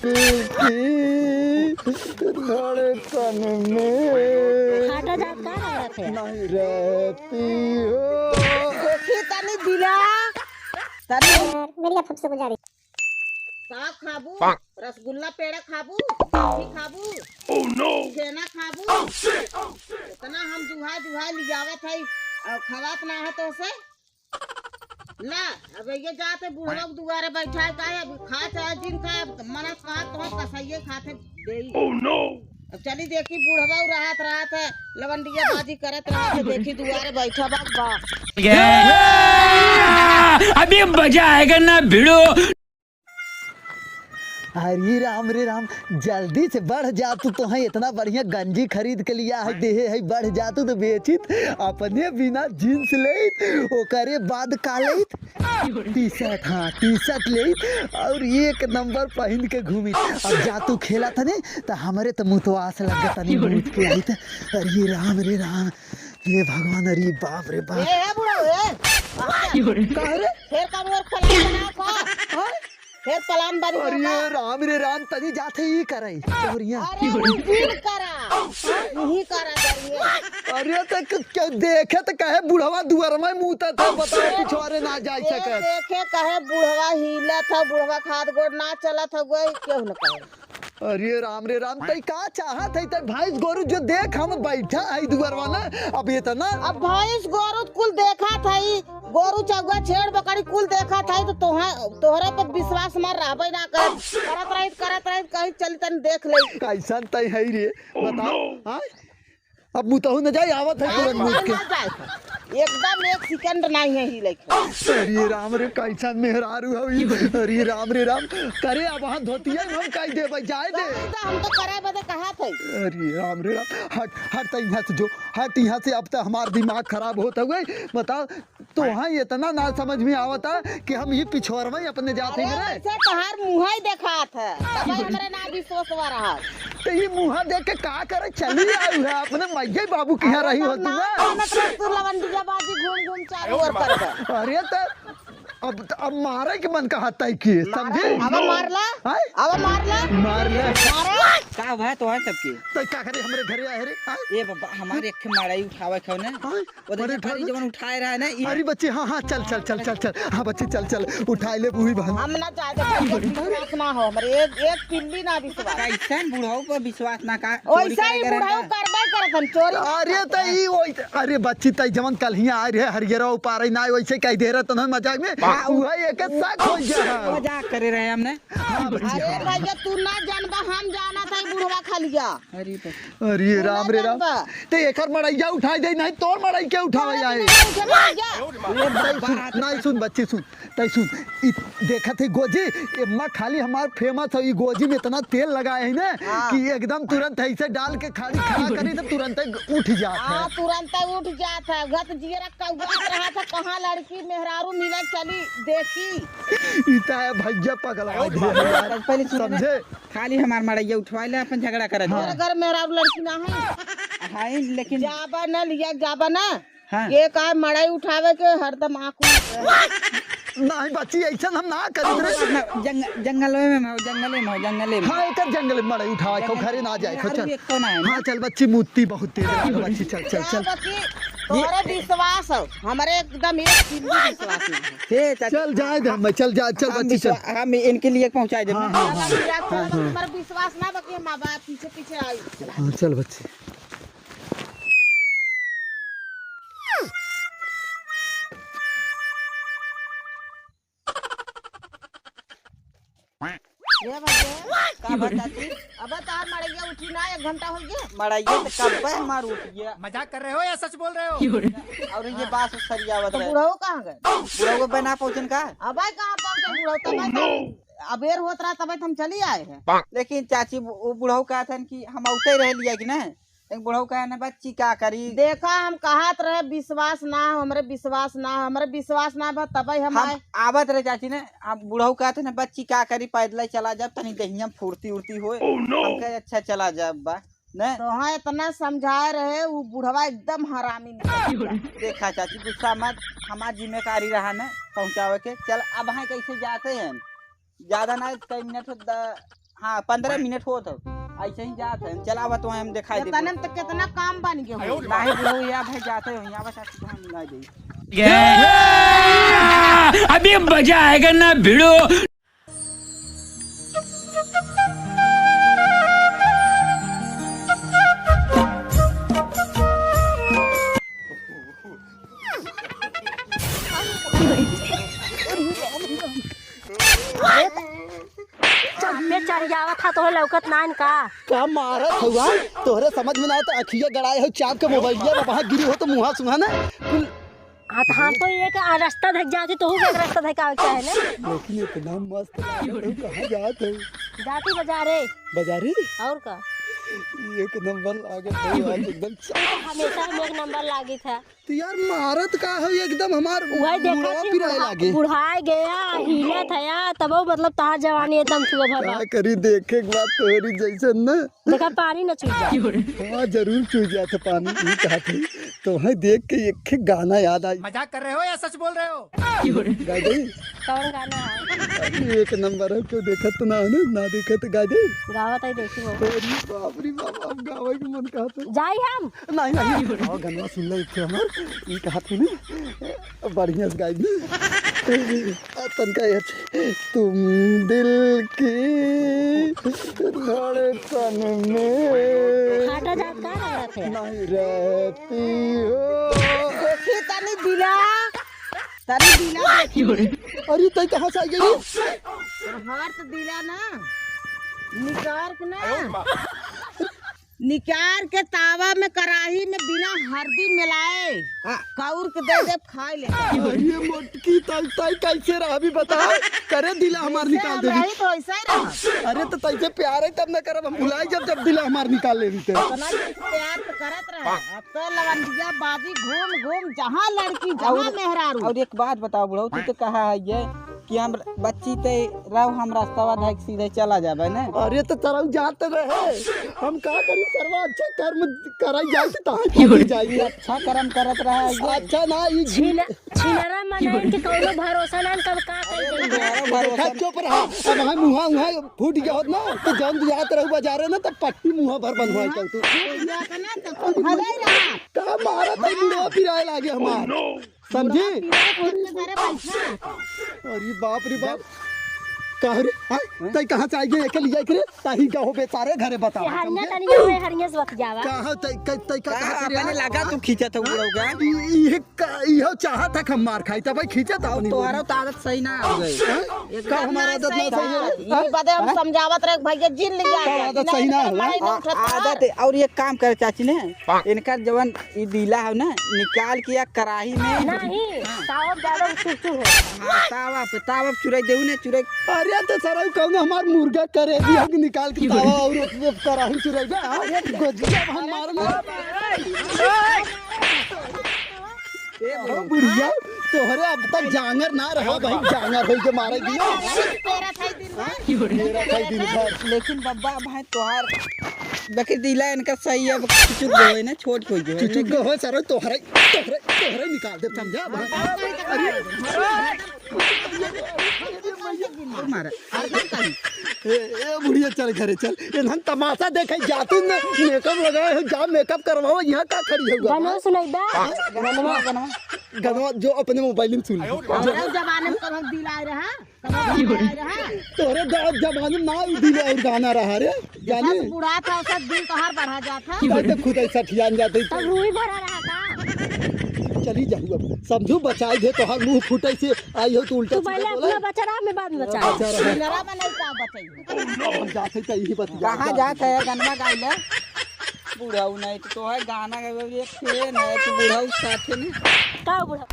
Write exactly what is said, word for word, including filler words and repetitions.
की धड़कन में फाटा जात का लग रहा थे? नहीं रहती हो। देखी तनी दिला, तनी मेरी फुट से गुजारी। का खाबू? रसगुल्ला पेड़ा खाबू? बर्फी खाबू? छेना खाबू? इतना हम जुहा जुहा लियावत है और खवात ना है तो से। ला, अब ये जाते बुढ़वा के दुआरे बैठा है, काहे अब खा चाहे जिन खाए, अब मनस कहा तो हम कसैये खाते देई। अब चली देखी बुढ़वा उ रहत रहत है, लवंडिया बाजी करत रहत है, देखी दुआरे बैठा बा, बा। अभी मजा आएगा ना भिड़ो। अरे राम रे राम, जल्दी से बढ़ जा तू, तोहे इतना बढ़िया गंजी खरीद के लिया है, देहे है, बढ़ जा तू तो बेचित, अपने बिना जींस लेइत, ओकरे बाद का लेइत, टी शर्ट, हाँ टी शर्ट लेइत, और एक नंबर पहिन के घूमित। अब जा तू खेला तने, त हमरे त मुतवास लग तनी मूत के आइत। अरे राम रे राम, हे भगवान, अरे बाप रे बाप। ए, ए, बुढ़ऊ, ए। का रे? फेर का मोर पलान बना को। हाँ? फेर पलान बन अरे गया। राम रे राम, तनी जाते ही करई। तोहरिया। अरे, तू जिन करा। यही करा जाइए। अरे, त क-, क्यों देखे त कहे बुढ़वा दुआर में मूता था, बताओ, ए, पिछवारे ना जाए ए, सकत। देखे कहे बुढ़वा हिलत है, बुढ़वा खाद गोड़ ना चलत है, कोई क्यों न कहे। अरे राम रे राम, तई का चाहत है? तई भैंस गोरू जो देख, हम बैठा है दुआरवा ना, अब इतना अब भैंस गोरू कुल देखत है, गोरू चौगा छेड़ बकरी कुल देखत है, तो तोहा-, तोहरे पे विश्वास मार रहबे ना करत, करत रहित, करत रहित, कहीं चली तनी देख ले। कैसन तई है रे, बताओ, हाँ? अब मुतहु न जाए, आवत है तुरंत मूत के। ना जाए। एकदम एक सेकंड नहीं है ही लेके। अरे राम रे, कैसन मेहरारू हवी। अरे राम रे राम। करे अब वहाँ धोतिया में हम काई देबै, जाए दे। जाए दे, हम तो करे बदे कहा थे। अरे राम रे राम। हट, हट त यहाँ से जो, हट यहाँ से, अब त हमार दिमाग खराब होत हुए। बताओ, तोहा इतना ना समझ में आवता कि हम ये पिछोरवा ही अपने जाते अरे, मेरे। वैसे तोहार मुँह ही देखात है, तब हमरे ना विश्वास हो रहा। तो ये मुँह देख के का करे चली आयु है, अपने मैया बाबू के यहाँ रही होती ना। जानत रह तू लवंडिया बाजी घूम घूम चारू ओर करबे। अरे तो अब, अब मारे के मन कहत है कि, समझे? अब मारला, हैं? अब मारला। मारला। मारे। का हुआ तोहार सबके? तो का करे हमरे घरे आए रे, हैं? ए बाबा, हमारे एक ठे माड़ाई उठावे खाओ ना। हैं? वो तो अरे, जब ठाकुर। जवन उठाए रहा है ना, ये अरे बच्चे, हाँ, हाँ, चल, चल, चल, चल, चल। हाँ बच्चे, चल, चल, उठाए ले बूढ़ी बहन। हम ना चाहते, कोई विश्वास ना हो, हमरे एक, एक पिल्ली ना विश्वास। कैसन बुढ़ऊ पर विश्वास ना का, चोरी वैसे ही करे बुढ़ऊ का? करबे करत हम, चोरी अरे करत तई, हम। ओई, अरे बच्ची तई, जवन कल हियाँ आए रहे, हरियरा उपारे ना, वैसे कह दे रहे तनहन मजाक में, हाँ, वह एक शक हो गया। मजाक करे रहे हमने। हाँ बच्ची, अरे हाँ। भैया, तू ना जानबा, हम जानत है बुढ़वा खलिया। अरे बाप। अरे राम रे राम। ते एकर मड़ैया उठाई दे, नहीं तोर मड़ई के उठावे आए। ये बाबा, नहीं सुन बच्ची, सुन, तै सुन, इ देखत है गोजी, एम्मा खाली हमार famous है, ई गोजी में इतना तेल लगाए है ना हाँ। कि एकदम तुरंत ऐसे डाल के खाली खड़ा करी तो तुरंत उठ जात है। हाँ, तुरंत उठ जात है। गत जियरा कौआ रहा था, कहाँ लड़की मेहरारू मिले चली देखी। ई त है भैया पगला दिया है यार, पहले सुन ना। समझे? खाली हमार मड़ैया उठवा ले, अपन झगड़ा करत हाँ। बा। घर मेहरारू लड़की ना है। हाँ, लेकिन जाबा ना, लिया जाबा ना। हाँ। ये का मड़ई उठावे के हरदम आँख उठ नहीं बच्ची, ऐसन हम ना करी रे। ना, जंग-, जंगलवे में हो, जंगले में हो, जंगले में। हाँ, एकर जंगल में मड़ई उठावे, को घरे ना जाए, को अरे, चल। ये कौन है? हाँ, चल बच्ची, मुत्ती बहुत तेज है, बच्ची, चल, चल, चल। बच्ची, तोहरे विश्वास हो, हमरे एकदम एक चिल्ली विश्वास नहीं है। हे, चाची, चल, जाए दे, हम, चल, जा, चल, हम बच्ची, चल। विश्वा-, हम इनके लिए पहुँचा दे। हाँ, हाँ, हाँ। हमारे विश्वास ना, बाकी हम अब पीछे, पीछे आई। हाँ, चल बच्ची। ये भैया, का बात चाची? अबे तोहार मड़ैया उठी ना, एक घंटा हो गया। मड़ैया तो कब्बे हमार उठ गया। मजाक कर रहे हो या सच बोल रहे हो? और ये बात सरियावत तो रहे। बुढ़ऊ कहाँ गए? बुढ़ऊ बना पहुँचन का? अबे कहाँ पहुँचे बुढ़ऊ? तबे तो अबेर होत रहा, तबे तो हम चली आए हैं। लेकिन चाची, वो बुढ़ऊ कहत हन कि हम औते रह लिया कि ना? एक बुढ़ऊ कहे ना, "बच्ची का करी?" देखा, हम कहत रहे, "विश्वास ना हो, हमरे विश्वास ना हो, हमरे विश्वास ना बा, तबे हम हम आए।" आवत रहे चाची ने, हम बुढ़ऊ कहत ना, "बच्ची का करी, पैदल ही चला जाब, तनी देहिया में फुर्ती उर्ती होए।" हमके अच्छा चला जाब बा, ने? तो हाँ, इतना समझाए रहे, उ बुढ़वा एकदम हरामी निकल गया। देखा चाची, गुस्सा मत, हमार जिम्मेदारी रहा ने पहुँचावे के। चल, अब हैं कैसे जाते हैं, ज्यादा ना, कई मिनट हो द-, हाँ, पन्द्रह मिनट होत हो। ऐसे ही जात है। चला बा तो हम दिखाई दे। तनन तो कितना काम बन गया हो। नाही बुढ़ऊ, या भाई जाते हो, या बस आपको हम मिला दे। अभी मजा आएगा ना भिड़ो। चापे चढ़ जावत हा, तोहरे लौकत नाइन का? का मारत हउआ? तोहरे समझ में ना आवत, अखिया गड़ाए हो, चाप के मोबाइलिया में वहाँ गिरी हो तो मुँहा सुहा ना। कुल हाँ, तो हम तो एक रास्ता धक जाती, तोहू के एक रास्ता धक आवे के चाहे ना। लेकिन इतना मस्त लागत हो, कहाँ जात हो? जाती बजारे। बजारे? और का? एक नंबर लागत हो आज एकदम। हमेशा हम एक नंबर लागी था। तो यार मारत का हो एकदम हमार वही देखा बुढ़वा थी, पिराए बुढ़ा-, लागे। बुढ़ाए गया, हिलत है यार, तबो मतलब तहार जवानी एकदम सुबह भर का बा। करी देखे के बाद तोहरी जैसन ना। देखा पानी न चूस जाए। हाँ जरूर चूस जात है पानी, ई कहा थी। तोहे देख के एक ठे गाना याद आई। मजाक कर रहे हो या सच बोल रहे हो? गाई दे। कौन गाना है? अरे एक नंबर है, क्यों देखत तो ना है ना, ना देखत गाई दे। गावत है देखी वो। अरे बाप रे बाप, अब गावे के मन कहत है। जाई हम। नहीं, नहीं, आओ गनवा सुन ले एक ठे हमार, ई कहा थी ना, बढ़िया से गाई दे। आ, तनका ये, तुम दिल की धड़कन में फाटा जात का रहा थे? नहीं रहती हो। देखी तनी दिला, तनी दिला देखी। अरे, तई कहाँ से आ गई? हमार तो दिला ना, निकार के ना। निकार के तावा में, कराही में बिना हरदी मिलाए, हाँ। कौर के दे दे, खाए ले। अरे मोटकी, तई, तई कैसे रहबी बताओ? करे दिला हमार निकाल दे। रही तो ऐसा ही रहा। अरे तो तैसे प्यार है तब न करब, हम भुलाई जब, जब दिला हमार निकाल ले रही थे। इतना जैसे प्यार तो करत रहा, अब तो लवंडिया बाजी घूम घूम जहाँ लड़की, जहाँ और, मेहरारू। और एक बात बताओ बुढ़ऊ, तू तो कहा है ये कि हम बच्ची ते रहो, हम रास्ता धक सीधे चला जाबे ने। अरे तो तरह जात रहे, हम का करी सरवा, अच्छा कर्म कराई जाए से तहाँ पहुँच जाइए। अच्छा कर्म करत रहा है ये। अच्छा ना, ई छिन-, छिनरा मनई के कौनो भरोसा ना, कब का कर देई। भरोसा देखा, चुप रहा। अब हम उहाँ, उहाँ फूट गया होत ना, तो जौन जात रहू बाजारे ना, तो पट्टी मुँह भर बंधवाई चल तू। फूट गया था ना, तो तू भले रहा। का मारा तो बुढ़वा पिराए लागे हमार। समझी? अरे बाप रे बाप। का रे? हाँ? तई कहाँ से आई गई? एके लिया करे? ताही का हो बेचारे घरे बता। हरिया तनी जावे, हरिया से बतियावा। का हो तई, तई, तई का, का कहा करे? अपने लगा तू खींचा था उड़ौगा। ई, ई का, इहो चाहत है हम मार खाई, तब खींचा था अपनी तोहरा तो आदत सही ना हो गई। हाँ? एकदम का हमारा आदत ना सही है? ये बदे हम समझावत रहे, भैया जिन लिया का आदत सही ना हो? आदत, और एक काम करे चाची ने, इनका जवन ई दिला हो ना, निकाल के या कराही में। नहीं, तावा ज्यादा चुरचुर है। हाँ, तावा पे, तावा पे चुराई देऊ ने, चुराई। अरे तो सरऊ कौन हमार मुर्गा करे दी हम निकाल के तावा और कराही चुराई बे, हाँ? गोजिया हम मार ले। ए ओ बुढ़िया, तोहरे अब तक जांगर ना रहा भाई, जांगर होई के मारे दियो। तेरा था दिन भर। तेरा था दिन भर। लेकिन बब्बा भाई तोहार बकरी दिला इनका सही है, चुचुक गो है ना, छोट हो गयो है। चुचुक गो हो, सरो तोहरे, तोहरे, तोहरे निकाल दे, समझा? अरे, मारा। ए, ए, बुढ़िया, चल घरे चल। इन्हन तमाशा देखे जातू न, मेकअप लगाए हो, जा मेकअप करवाओ, यहाँ का खड़ी हो? गनवा सुनाई बा? गनवा, गनवा। गनवा जो अपने मोबाइल में सुन ले। हमारे जमाने में कब हम दिलाए रहा? तोहरे द-, जमाने में ना ई दिल और गाना रहा रे, जाने? जैसा बुढ़ा था, वैसा दिल तोहार बढ़ा जात है। तब तो खुद ऐसा ठियान जाते। तब रूही भरा रहा था। चली जाऊ अब, समझू बचाई दे, तोहार मुंह फूटे से आई हो तो उल्टा तू पहले सीधा बोला। अपना बचा रहा, मैं बाद में बचा। बचा रहा। मेरा में नहीं का बचाई। हम जाते तो यही बतिया। कहाँ जात है, गनवा गाई ले। बुढ़ऊ नहीं तो, तो है गाना गावे, एक फेन है, तू बुढ़ऊ साथे नहीं। का बुढ़ऊ?